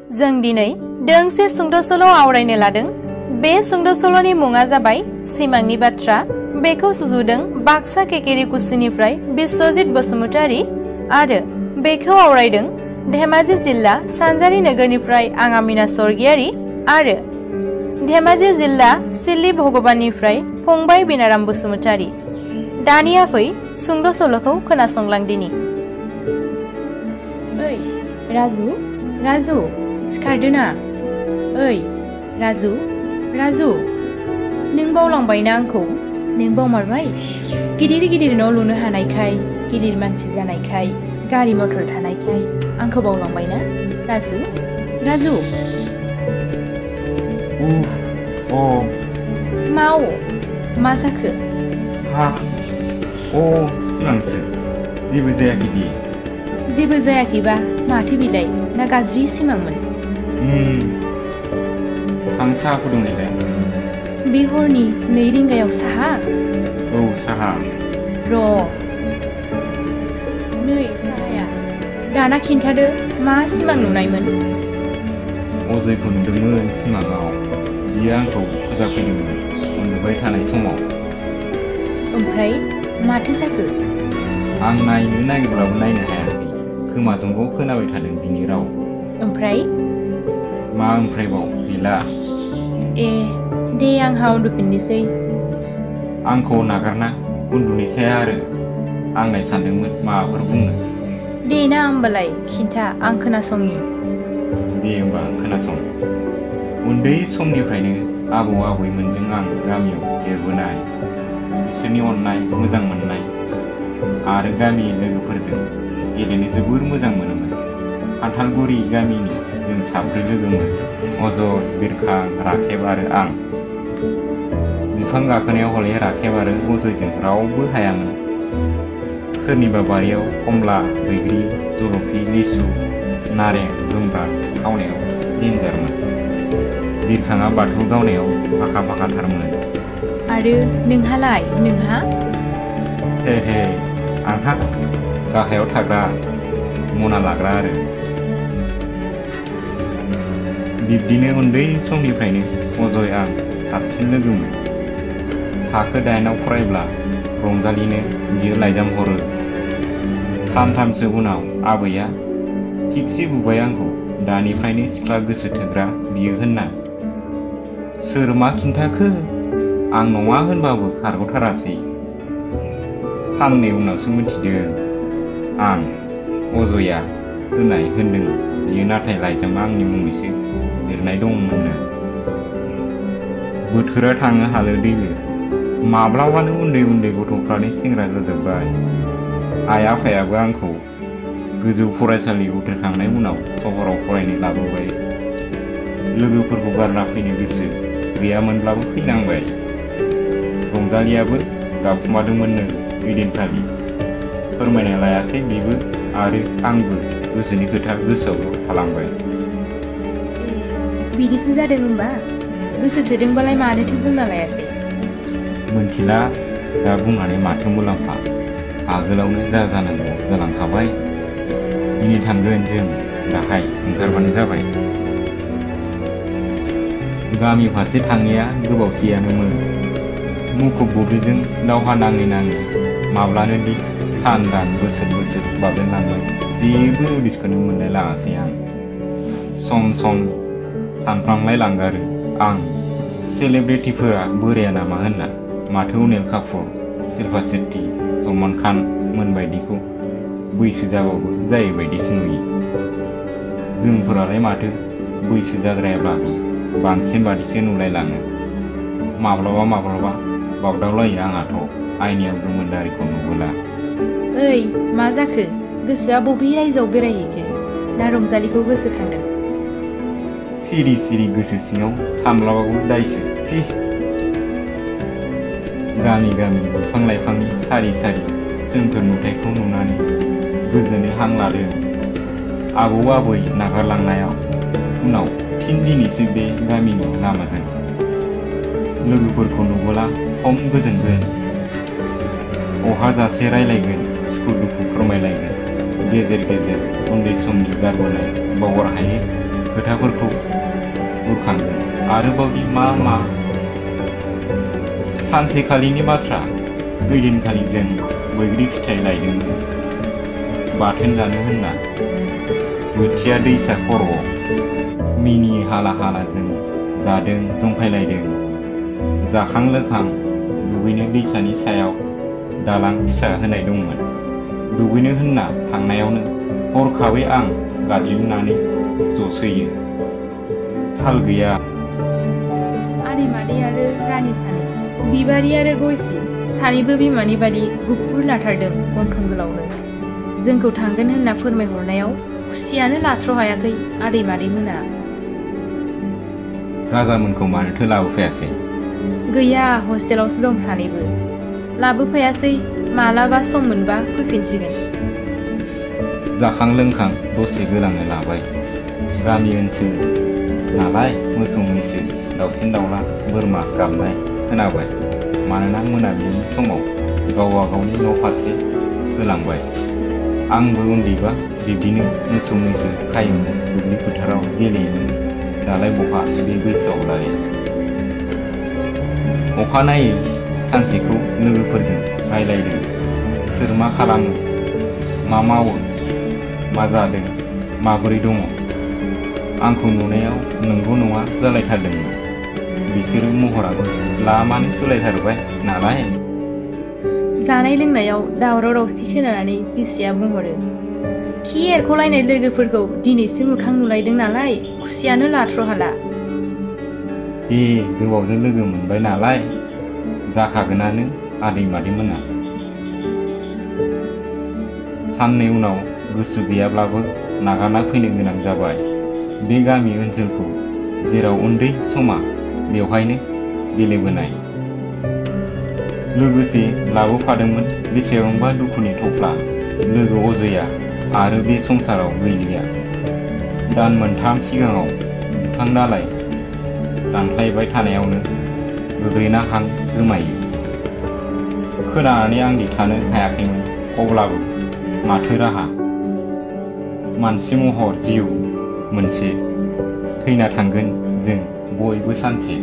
जों दिनै दोंसे सुंद' सल' आवरायनो लादों। बे सुंद' सल'नि मुङा जाबाय सिमांनि बाथ्रा। बेखौ सुजुदों बाक्सा केकेरिकुसिनिफ्राय बिश्वजित बसुमतारी आरो बेखौ आवरायदों धेमाजि जिल्ला सानजारि नोगोरनिफ्राय आं आमिना स्वर्गियारि आरो धेमाजि जिल्ला सिल्ली भगबाननिफ्राय फंबाय बिनाराम बसुमतारी। दानिया फै सुंद' सल'खौ खोनासंलांदिनि। ओइ राजु, राजु सिखारदो ना। ओइ राजु, राजु नों बावलांबायना आंखौ? नों बावमारबाय? गिदिर गिदिर न' लुनो हानायखाय, गिदिर मानसि जानायखाय, गारि मटर थानायखाय आंखौ बावलांबायना राजु, राजु? माव मा जाखो? सिमांसो, जेबो जायाखै दे। जेबो जायाखैबा माथो बिलाय, ना गाज्रि सिमांमोन? आं साहा फुदुंनायलाय। बे हरनि 2 रिंगायाव साहा? औ साहा। र' नै साहाया। दाना खिन्थादो मा सिमां नुनायमोन? अजयखौ नुदोंमोन सिमाङाव। बियो आंखौ फोजाफैदोंमोन उन्दुबाय थानाय समाव। ओमफ्राय माथो जाखो? आं नायनो नागिरब्लाबो नायनो हायाखै। खोमाजोंल' खोनाबाय थादों बिनि राव। ओमफ्राय? मा ओमफ्रायबाव गैला। दे आंहा उन्दुफिननोसै। आंखौ नागारना उन्दुनोसै आरो आंलाय सानदोंमोन माबाफोर बुंनो। दे ना होमबालाय खिन्था, आं खोनासंनि। दे होमबा खोनासं। उन्दै समनिफ्रायनो आबौ आबैमोनजों आं गामियाव देरबोनाय, बिसोरनि अननाय, मोजां मोननाय आरो गामि लोगोफोरजों गेलेनो जोबोर मोजां मोनोमोन। खान्थालगुरि गामिनि जों 4 लोगोमोन, अजय, बिरखां, राखेब आरो आं। बिफां गाखोनायाव हले राखेब आरो अजयजों रावबो हायामोन। सोरनिबा बारियाव कमला, बैग्रि, जलफि, लिसु, नारें जुमब्रा खावनायाव डेन्जारमोन। बिरखाङा बाथौ गावनायाव आखा फाखाथारमोन। आरो नोंहालाय, नोंहा? हे आंहा गाहायाव थाग्रा, मना लाग्रा आरो। बिब्दिनो उन्दै समनिफ्रायनो अजय आं साबसिन लोगोमोन। थाखो 8आव फरायब्ला रंजालिनो बियो लाइजाम हरो। सानथामसो उनाव आबैया थिगसे बुबाय आंखौ, दानिफ्रायनो सिख्ला गोसो थोग्रा बियो होनना। सोर मा खिन्थाखो? आं नङा होनबाबो खारग'थारासै। साननै उनावसो मिथिदों आं अजया होनदों बियो, नाथाय लाइजामा आंनि मुङैसो लिरनाय दंमोननो। बोथोरा थाङो हालो दैलो, माब्लाबानो उन्दै उन्दै गथ'फ्रानो सेंग्रा जाजोब्बाय। आइ आफायाबो आंखौ गोजौ फरायसालि उथ्रिखांनाय उनाव सहराव फरायनो लाबोबाय। लोगोफोरखौ गारना फैनो गोसो गैयामोनब्लाबो फैनांबाय। रंजालियाबो गाबखुमादोंमोननो ओइदिनखालि। फोरमायना लायासै बेबो आरो आंबो गोसोनि खोथा गोसोआवल' थालांबाय। बिदिसो जादों होनबा? गोसो थोदोंबालाय मानोथो बुंना लायासै? मोनथिला, दा बुंनानै माथो मुलाम्फा। आगोलावनो जा जानांगौ जालांखाबाय। दिनै थांगोन जों, दाहाय ओंखारबानो जाबाय। गामि फारसे थाङैया गोबावसैयानोमोन। मुखुब बुब्लिजों दावहा नाङै नाङै माब्लानो दि सान दान बोसोर बाबेनलांबाय, जेबो उदिसखौनो मोनलाय लाङासै आं। सम सम सानफ्लांलाय लांगारो आं, सेलेब्रिटिफोरा बोराया नामा होनना। माथो अनिल कापुर, शिल्पा शेट्टी, सलमान खान मोनबायदिखौ बैसो जाबाबो जायैबायदिसो नुयो। जोंफोरालाय माथो बैसो जाद्रायाब्लाबो बांसिन बादिसो नुलायलाङो। माब्लाबा बावदावलायो आंहाथ' आइनियाव गोमोन दारिखौ नुबोला। ओइ मा जाखो? गोसोआ बबे रायजोआव बेरायहैखो? ना रंजालिखौ गोसोखांदों? सिरि सिरि गोसो सिङाव सानब्लाबाबो दायसो। गामि गामि बिफां लाइफांनि सारि सारि सोमखोर नुथायखौ नुनानै गोजोनै हां लादों। आबौ आबै नागारलांनायाव उनाव फिन दिनैसो बे गामिनि लामाजों लोगोफोरखौ नुबोला खम गोजोनगोन। अहाजासे रायलायगोन, सुखु दुखु फोरमायलायगोन। गेजेर गेजेर उन्दै समनि गारबोनाय बावगारहायै खोथाफोरखौ बुरखांदों आरोबावदि मा सानसेखालिनि बाथ्रा ओइदिनखालि जों बैग्रि फिथाइ लायदोंमोन बाथोन जानो होनना बोथिया दैसा खर'आव मिनि हाला जों जादों जंखायलायदों जाखां लोखां दुगैनो दैसानि सायाव दालां फिसा होनाय दंमोन दुगैनो होनना थांनायावनो हरखाबै आं गादलिननानै जसोयो थाल गैया आदै मादै आरो रानि सानै बिबारि आरो गयसि सानैबो बिमानि बादि गुफुर लाथारदों गन्थं गोलावनो जोंखौ थांगोन होनना फोरमायहरनायाव खुसियानो लाथ्र' हायाखै आदै मादैमोना राजामोनखौ मानोथो लाबोफायासै गैया हस्टेलावसो दं सानैबो लाबोफायासै मालाबा सम मोनबा फैफिनसिगोन जाखां लोंखां दसे गोलांनो लाबाय गामि ओनसोल नालाय मोसौ मैसो दाउसिन दाउला बोरमा गाबनाय खोनाबाय मानोना मोनाबिलिनि समाव गावबा गावनि न' फारसे होलांबाय आंबो उन्दैबा बिब्दिनो मोसौ मैसो खायोमोन दुब्लि फोथाराव गेलेयोमोन दालाय बहा बे बैसोआवलाय अखानायै सानसेखौ लोगोफोरजों रायलायदों सोर मा खालामो मा मावो मा जादों माबोरै दङ आंखौ नुनायाव नंगौ नङा जालायथारदोंमोन बिसोरो महराबो लामानो सोलायथारबाय नालाय जानाय लोंनायाव दावराव दावसि खोनानानै बिसिया बुंहरो खि एरख'लायनाय लोगोफोरखौ दिनैसो मोखां नुलायदों नालाय खुसियानो लाथ्र' हाला दे गोबावजों लोगो मोनबाय नालाय जाखागोनानो आदै मादैमोना साननै उनाव गोसो गैयाब्लाबो नागारना फैनो गोनां जाबाय बे गामि ओनसोलखौ जेराव उन्दै समा बेवहायनो गेलेबोनाय लोगोसे लाबोफादोंमोन बेसेबांबा दुखुनि थफ्ला लोगो अजया आरो बे संसाराव गैलिया दान मोनथाम सिगाङाव बिफां दालाइ दानख्लायबाय थानायावनो गोग्लैना हां गोमायो खोनानानै आं थानो हायाखैमोन अब्लाबो माथो राहा मानसि महर जिउ मोनसे थैना थांगोन जों बयबो सानसे